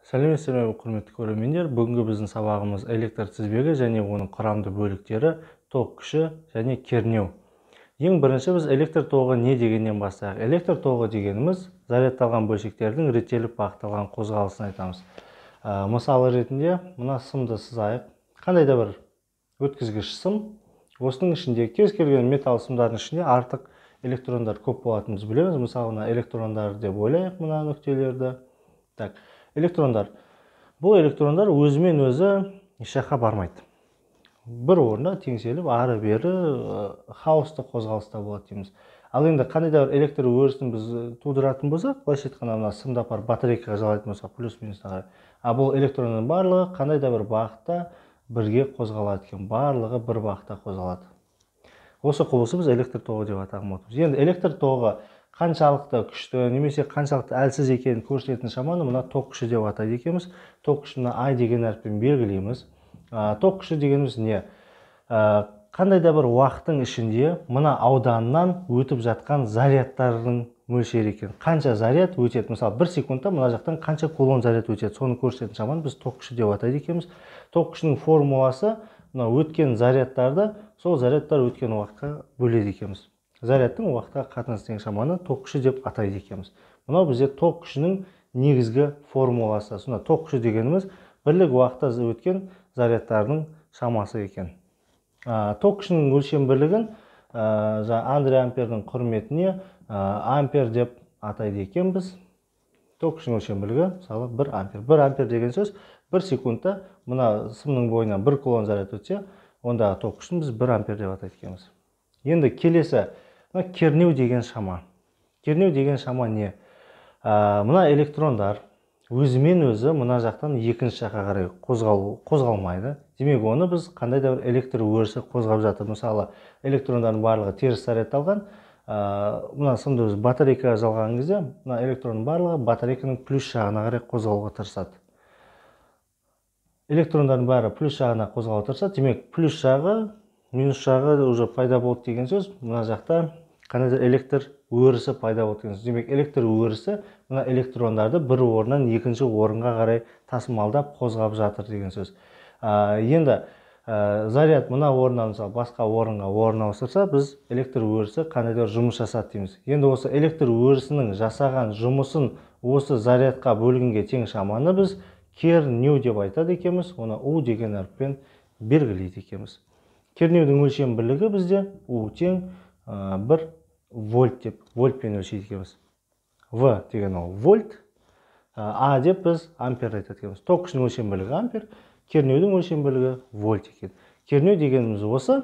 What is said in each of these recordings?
Сәлеметсіздер ме, құрметті көрермендер! Бүгінгі біздің сабағымыз электр тізбегі және оның құрамды бөліктері, ток күші және кернеу. Ең бірінші біз электр тоғы не дегеннен бастайық. Электр тоғы дегеніміз зарядталған бөлшектердің реттеліп бағытталған қозғалысын айтамыз. Мысалы ретінде мына сымды сызайық. Қандай да бір өткізгіш сым. Осының ішінде кез келген металл сымдардың ішінде артық электрондар көп болатынын біз білеміз. Мысалы, мына электрондар деп ойлайық, мына нүктелерді. Так, электрондар. Бұл электрондар өзімен өзі еш жаққа бармайды. Бір орында теңселіп, ары бері хаосты қозғалыста болады дейміз. Ал енді қандай да бір электр өрісін біз тудыратын болсақ, былайша айтқанда, мына сымды апарып батарейкаға жалғайтын болсақ, плюс минусына қарай. А бұл электронның барлығы қандай да бір бағытта бірге қозғалады екен. Барлығы бір бағытта қозғалады. Осы құбылысты біз электр тоғы деп атаған отырмыз. Енді электр тоғы қаншалықты күшті немесе қаншалықты әлсіз екенін көрсететін шаманы мына ток күші деп атайды екенбіз. Ток күшін I деген әріппен белгілейміз. Ток күші дегеніміз не? Қандай да бір уақыттың ішінде мына ауданнан өтіп жатқан зарядтардың мөлшері екен. Қанша заряд өтеді? Мысалы, бір секундта мына жақтан қанша кулон заряд өтеді? Соны көрсететін шаманы біз ток күші деп атайды екенбіз. Ток күшінің формуласы мына өткен зарядтарды сол зарядтар өткен уақытқа бөледі екенбіз. Зарядтың уақытқа қатынасы деген шаманы ток күші деп атайды екенбіз. Мынау бізде ток күшінің негізгі формуласы. Сонда ток күші дегеніміз бірлік уақытта өткен зарядтардың шамасы екен. Ток күшінің өлшем бірлігін Андре Ампердің құрметіне ампер деп атайды екенбіз. Ток күшінің өлшем бірлігі, мысалы, 1 ампер. 1 ампер деген сөз 1 секундта мына сымның бойынан 1 кулон заряд өтсе, онда ток күшін біз 1 ампер деп атайды екенбіз. Енді келесі мына кернеу деген шама. Кернеу деген шама не? Мына электрондар өзімен өзі мына жақтан екінші жаққа қарай қозғалмайды. Демек, оны біз қандай да бір электр өрісі қозғап жатыр. Мысалы, электрондардың барлығы теріс зарядталған. Мына сымды біз батарейкаға жалған кезде, мына электронның барлығы батарейканың плюс жағына қарай қозғалуға тырысады. Электрондардың бәрі плюс жағына қозғалуға тырысады. Демек, плюс жағы, минус жағы уже пайда болды деген сөз, мына жақта қандай да электр өрісі пайда болды деген сөз. Демек, электр өрісі мына электрондарды бір орыннан екінші орынға қарай тасымалдап қозғап жатыр деген сөз. Енді заряд мына орыннан, мысалы, басқа орынға орын ауыстырса, біз электр өрісі қандай да бір жұмыс жасады дейміз. Енді осы электр өрісінің жасаған жұмысын осы зарядқа бөлгенге тең шаманы біз кернеу деп айтады екенбіз. Оны У деген әріппен белгілейді екенбіз. Кернеудің өлшем бірлігі бізде У тең 1 вольт деп, вольтпен өлшейді екенбіз. В деген ол вольт, А деп біз ампер айтады екенбіз. Ток күшінің өлшем бірлігі ампер, кернеудің өлшем бірлігі вольт екен. Кернеу дегеніміз осы,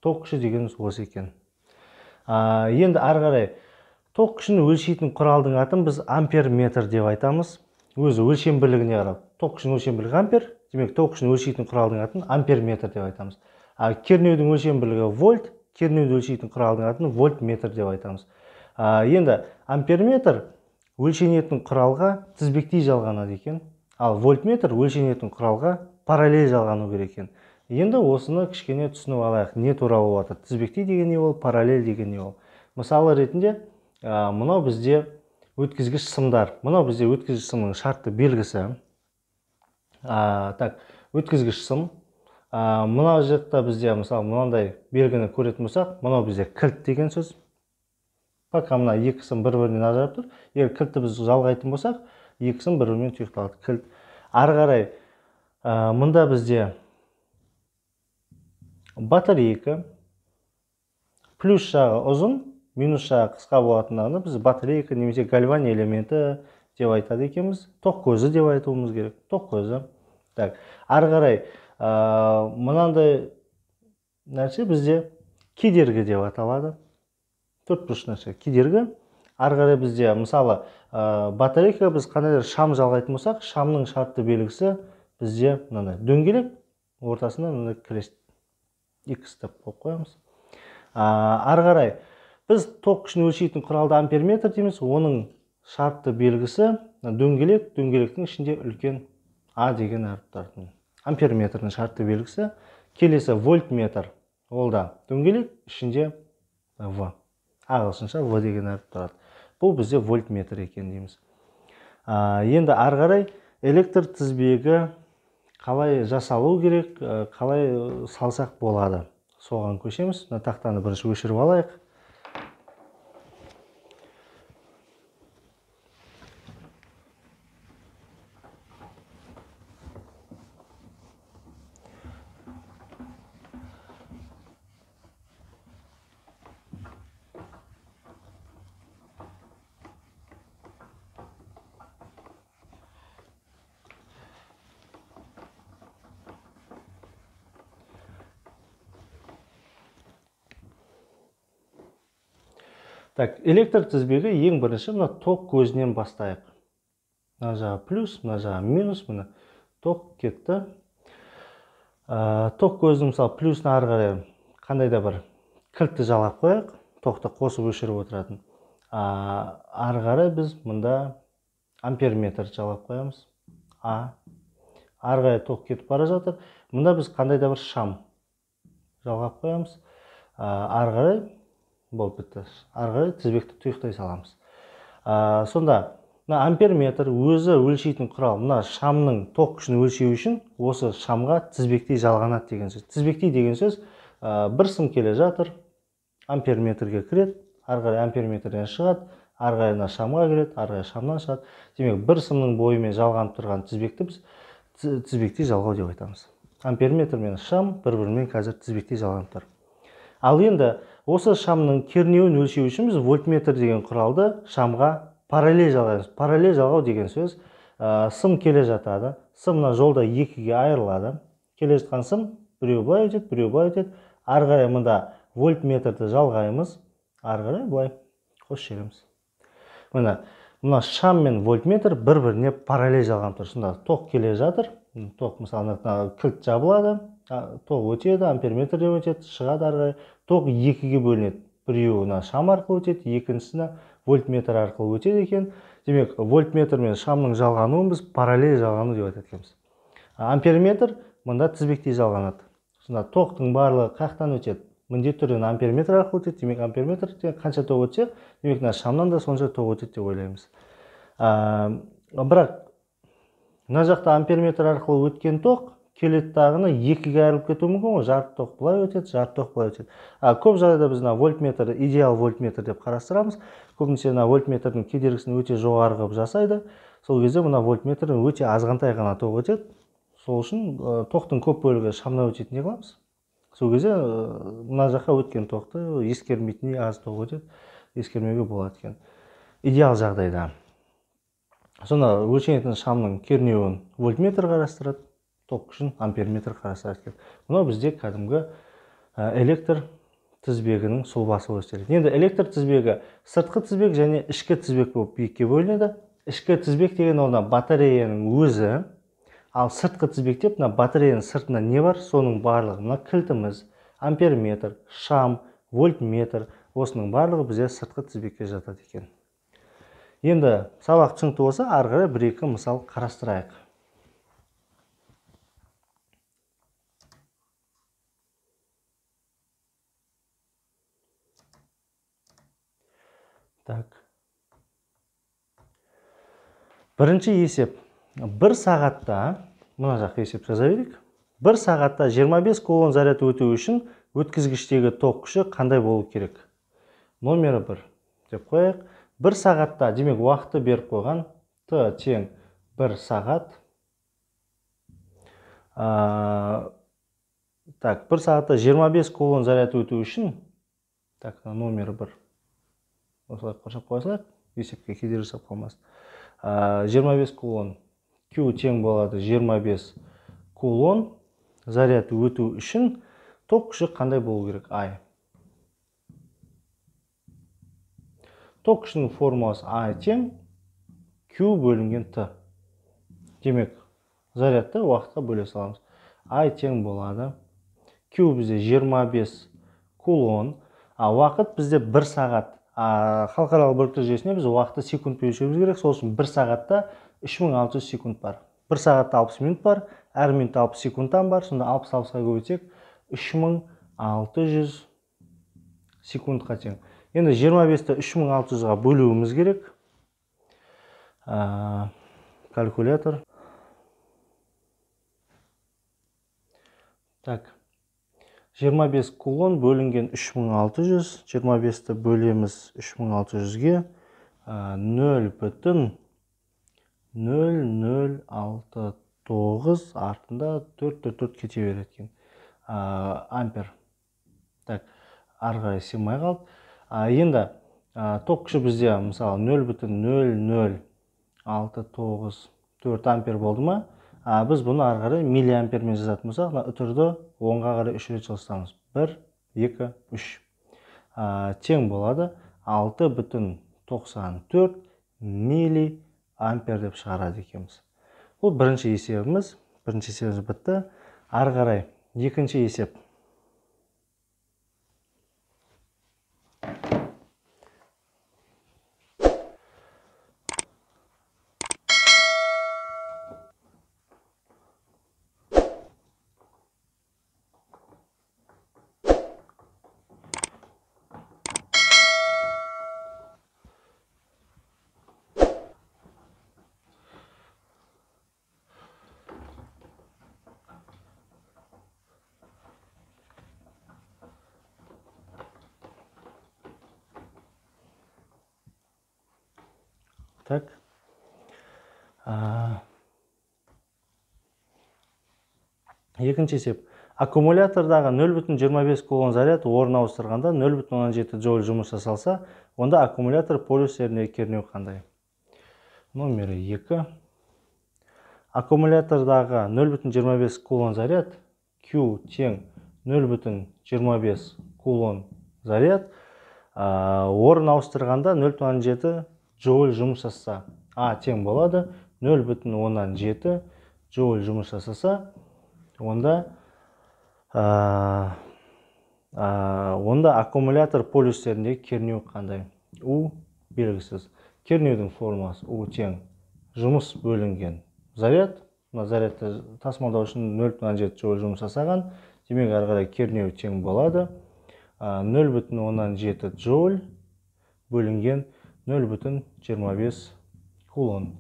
ток күші дегеніміз осы екен. Енді ары қарай ток күшін өлшейтін құралдың атын біз амперметр деп айтамыз. Өзі өлшем бірлігіне қарап, ток күшінің өлшем бірлігі ампер, демек ток күшін өлшейтін құралдың атын амперметр деп айтамыз. Кернеудің өлшем бірлігі вольт, кернеуді өлшейтін құралдың атын вольтметр деп айтамыз. Енді амперметр өлшенетін құралға тізбектей жалғанады екен, ал вольтметр өлшенетін құралға параллель жалғану керек екен. Енді осыны кішкене түсініп алайық, не туралы болып жатыр. Тізбектей деген не ол, параллель деген не ол. Мысалы ретінде, мынау бізде өткізгіш сымдар. Мынау бізде өткізгіш сымның шартты белгісі. Так, өткізгіш сым. Мынау жақта бізде, мысалы, мынандай белгіні көретін болсақ, мынау бізде кілт деген сөз. Пока мына екі сым бір-бірінен ажырап тұр. Егер кілтті біз жалғайтын болсақ, екі сым бір-бірімен тұйықталады. Кілт. Ары қарай, мында бізде батарейка. Плюс жағы ұзын, минус жағы қысқа болатындығын біз батарейка немесе гальван элементі деп айтады екенбіз. Тоқ көзі деп айтуымыз керек. Тоқ көзі. Так, ары қарай, мынандай нәрсе бізде кедергі деп аталады. Төрт бұрыш нәрсе кедергі. Ары қарай бізде, мысалы, батарейка біз қандай да шам жалғайтын болсақ, шамның шартты белгісі бізде мынандай дөңгелек, ортасында мынандай крест X деп қойып қоямыз. Ары қарай біз ток күшін өлшейтін құралды амперметр дейміз. Оның шартты белгісі дөңгелек, дөңгелектің ішінде үлкен А деген әріп тұратын. Амперметрдің шартты белгісі. Келесі вольтметр, ол да дөңгелек, ішінде В. Ағылшынша В деген әріп тұрады. Бұл бізде вольтметр екен дейміз. Енді ары қарай Электр тізбегі қалай жасалу керек, қалай салсақ болады. Соған көшеміз. Мына тақтаны бірінші өшіріп алайық. Так, электр тізбегі ең бірінші мына ток көзінен бастайық. Мына жағы плюс, мына жағы минус, мына ток кетті. Ток көзінің мысалы плюсына ары қарай қандай да бір кілтті жалғап қояйық, тоқты қосып өшіріп отыратын. Ары қарай біз мында амперметр жалғап қоямыз. Ары қарай ток кетіп бара жатыр. Мында біз қандай да бір шам жалғап қоямыз. Ары қарай болып бітті. Ары қарай тізбекті тұйықтай саламыз. Сонда мына амперметр өзі өлшейтін құрал, мына шамның ток күшін өлшеу үшін осы шамға тізбектей жалғанады деген сөз. Тізбектей деген сөз, бір сым келе жатыр, амперметрге кіреді, ары қарай амперметрден шығады, ары қарай мына шамға кіреді, ары қарай шамнан шығады. Демек, бір сымның бойымен жалғанып тұрған тізбекті біз тізбектей жалғау деп айтамыз. Амперметр мен шам бір-бірімен қазір тізбектей жалғанып тұр. Ал енді осы шамның кернеуін өлшеу үшін біз вольтметр деген құралды шамға параллель жалғаймыз. Параллель жалғау деген сөз, сым келе жатады, сым мына жолда екіге айырылады. Келе жатқан сым біреу былай өтеді, біреу былай өтеді. Ары қарай мында вольтметрді жалғаймыз, ары қарай былай қосып жібереміз. Мына шам мен вольтметр бір-біріне параллель жалғанып тұр. Сонда ток келе жатыр, ток мысалы мына кілт жабылады, ток өтеді, амперметрден өтеді, шығады ары қарай. Ток екіге бөлінеді. Біреуі мына шам арқылы өтеді, екіншісі вольтметр арқылы өтеді екен. Демек, вольтметр мен шамның жалғануын біз параллель жалғану деп айтады екенбіз. Амперметр мында тізбектей жалғанады. Сонда токтың барлығы қаяқтан өтеді? Міндетті түрде амперметр арқылы өтеді. Демек, амперметрден қанша ток өтсе, демек мына шамнан да сонша ток өтеді деп ойлаймыз. Бірақ мына жақта амперметр арқылы өткен ток келеді тағыны екіге айырылып кетуі мүмкін ғой. Жарты ток былай өтеді, жарты ток былай өтеді. Көп жағдайда біз мына вольтметр, идеал вольтметр деп қарастырамыз. Көбінесе мына вольтметрдің кедергісін өте жоғары қылып жасайды. Сол кезде мына вольтметрдің өте азғантай ғана ток өтеді. Сол үшін токтың көп бөлігі шамнан өтетіндей қыламыз. Сол кезде мына жаққа өткен тоқты ескермейтіндей аз ток өтеді, ескермеуге болады екен. Идеал жағдайда. Сонда өлшенетін шамның кернеуін вольтметр қарастырады, ток күшін амперметр қарастырады екен. Мынау бізде кәдімгі электр тізбегінің сұлбасы болып есептеледі. Енді электр тізбегі сыртқы тізбек және ішкі тізбек болып екіге бөлінеді. Ішкі тізбек деген ол мына батареяның өзі, ал сыртқы тізбек деп мына батареяның сыртында не бар, соның барлығы, мына кілтіміз, амперметр, шам, вольтметр, осының барлығы бізде сыртқы тізбекке жатады екен. Енді сабақ түсінікті болса, ары қарай бір-екі мысал қарастырайық. Так. Бірінші есеп. Бір сағатта, мына жаққа есеп жаза берейік. Бір сағатта 25 кулон заряд өту үшін өткізгіштегі ток күші қандай болу керек? Номері 1 деп қояйық. Бір сағатта, демек уақытты беріп қойған, Т тең 1 сағат. Так, 1 сағатта 25 кулон заряд өту үшін, так, номері 1. Осылай қоршап қоя салайық, есепке кедергі жасап қалмасын. 25 кулон, Q тең болады 25 кулон заряд өту үшін ток күші қандай болу керек? I. Ток күшінің формуласы I тең Q бөлінген Т. Демек, зарядты уақытқа бөле саламыз. I тең болады. Q бізде 25 кулон, а уақыт бізде 1 сағат. Халықаралық бірліктер жүйесінде біз уақытты секундпен өлшеуіміз керек. Сол үшін 1 сағатта 3600 секунд бар. 1 сағатта 60 минут бар, әр минутта 60 секундтан бар. Сонда 60-қа көбейтсек 3600 секундқа тең. Енді 25-ті 3600-ға бөлуіміз керек. Калькулятор. Так, 25 кулон бөлінген 3600, 25-ті бөлеміз 3600-ге, 0,0069 артында 444 кете береді екен. Ампер. Так, ары қарай сыймай қалды. Енді ток күші бізде мысалы 0,00694 ампер болды ма? Біз бұны ары қарай миллиампермен жазатын болсақ, мына үтірді оңға қарай 3 рет жылжытамыз. 1, 2, 3. Тең болады 6,94 миллиампер деп шығарады екенбіз. Бұл бірінші есебіміз. Бірінші есебіміз бітті. Ары қарай екінші есеп. Так. Екінші есеп. Аккумулятордағы 0,25 кулон заряд орын ауыстырғанда 0,7 джоуль жұмыс жасалса, онда аккумулятор полюстеріндегі кернеу қандай? Номері 2. Аккумулятордағы 0,25 кулон заряд Q тең 0,25 кулон заряд орын ауыстырғанда 0,7 джоуль жұмыс жасаса, А тең болады 0,7 джоуль жұмыс жасаса, онда аккумулятор полюстеріндегі кернеу қандай? У белгісіз. Кернеудің формуласы У тең жұмыс бөлінген заряд. Мына зарядты тасымалдау үшін 0,7 джоуль жұмыс жасаған. Демек, ары қарай кернеу тең болады 0,7 джоуль бөлінген 0,25 кулон.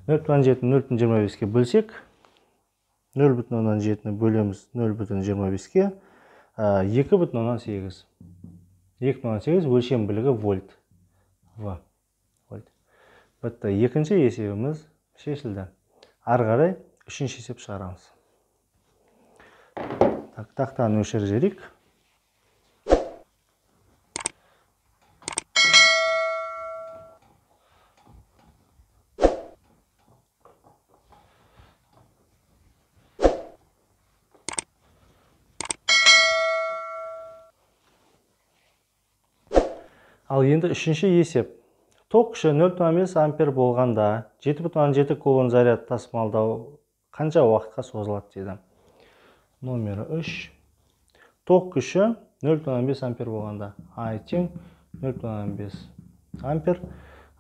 0,7 0,25-ке бөлсек, 0,7-ні бөлеміз 0,25-ке, 2,8. 2,8 өлшем бірлігі вольт. В. Вольт. Бітті. Екінші есебіміз шешілді. Ары қарай үшінші есеп шығарамыз. Так, тақтаны өшіріп жіберейік. Ал енді үшінші есеп. Ток күші 0,5 ампер болғанда 7,7 кулон заряд тасымалдау қанша уақытқа созылады дейді. Номері 3. Ток күші 0,5 ампер болғанда I тең 0,5 ампер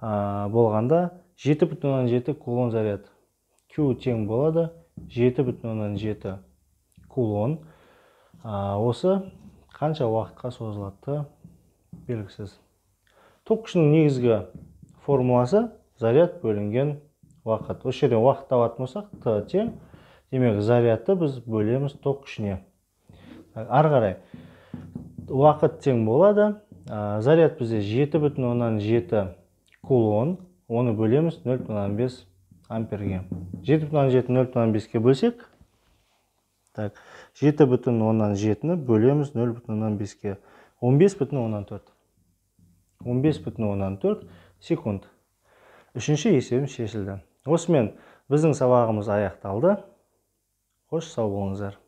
болғанда 7,7 кулон заряд. Q тең болады 7,7 кулон. Осы қанша уақытқа созылады белгісіз. Ток күшінің негізгі формуласы заряд бөлінген уақыт. Осы жерден уақыт табатын болсақ, Т тең, демек зарядты біз бөлеміз ток күшіне. Ары қарай уақыт тең болады. Заряд бізде 7,7 кулон, оны бөлеміз 0,5 амперге. 7,7 0,5-ке бөлсек, так, 7,7-ні бөлеміз 0,5-ке. 15,4. 15,4 секунд. Үшінші есебім шешілді. Осымен біздің сабағымыз аяқталды. Қош, сау болыңыздар.